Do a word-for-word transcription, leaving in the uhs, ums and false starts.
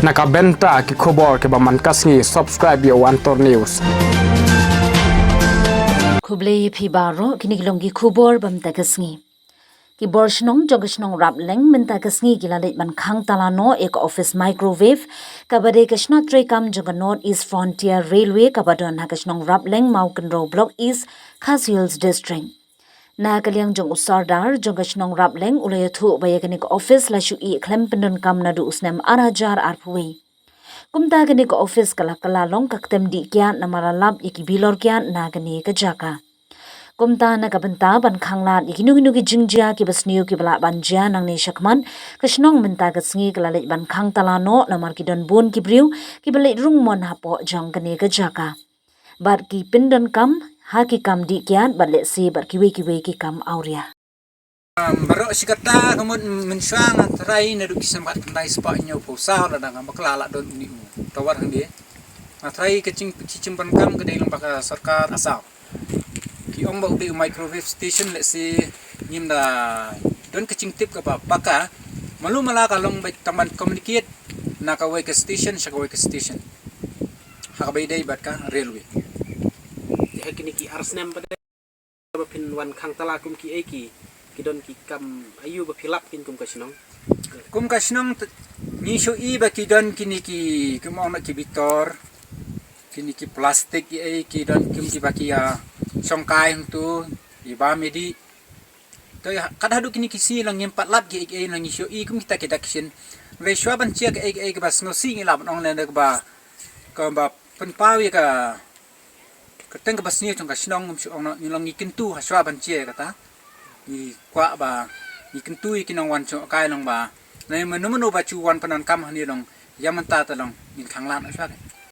Na ka bynta ki khubor kiba man ka sngi, subscribe ïa Wantor News. Khublei phi baroh, kine ki long ki khubor ba mynta ka sngi. Ki bor shnong jong ka shnong Rapleng mynta ka sngi ki la leit ban khang tala noh ïa ka office microwave kaba dei ka shnat treikam jong ka North East Frontier Railway kaba don ha ka shnong Rapleng, Mawkynrew Block East, Khasi Hills District. Na ka liang jong u Sordar jong ka shnong Rapleng u la ïathuh ba ïa kane ka office la shu ïeh khlem pyndonkam naduh u snem ar hajar arphew wei. Kumta kane ka office ka la kylla long ka ktem dih kiad namar la lap ïa ki bilor kiad na kane ka jaka. Kumta na ka bynta ban khanglad ïa kino kino ki jingjia kiba sniew kiba lah ban jia nangne shakhmat, ka shnong mynta ka sngi ka la leit ban khang tala noh namar ki don bun ki briew kiba leit rung mon hapoh jong kane ka jaka. Bad ki pyndonkam ha ki kam dih kiad bad lehse bad kiwei kiwei ki kam awria. Um, baroh shi katta ka mut mynshuwa nga trai naduh ki snem khatkhyndai spah hynñiewphew saw lada nga bakla la don une u tower hangne. Nga trai ka jing, ka jingpyndonkam ka dei lyngba ka sorkar Assam. Ki ong ba u dei u microwave station, lehse ngim da don ka jingtip kaba paka. Malu mala ka long beit tang ban communicate na kawei ka station sha kawei ka station ha kaba ïadei bad ka railway. Te ha kine ki ar snem ba dei ba phin wan khang tala kum kiei ki, ki don ki kam aïu ba phi lap kein kum ka shnong? Kum ka shnong te, ngi shu i ba ki don kine ki, kum ong na ki bitor, kine ki plastik kiei ki don kum kiba ki ïa shongkai hangtu, i bam i dih. To ïa, kat haduh kine ki sngi la ngim pat lap kiei kiei, la ngi shu i kum kita ki dak shin. Hynrei shuwa ban jia kiei kiei kaba sngewsih ngi lah ban ong lane kaba, kaba pynpaw ïa ka kyrteng kaba sniew jong ka shnong, ngam shu ong noh, ngi long ngi kyntu ha shuwa ban jia kata. Ngi kwah ba ngi kyntu ïa ki nongwan jong ka, long ba lane mano mano ba ju wan pyndonkam hangne long ïa mynta te long ngin khang lad ha shuwa.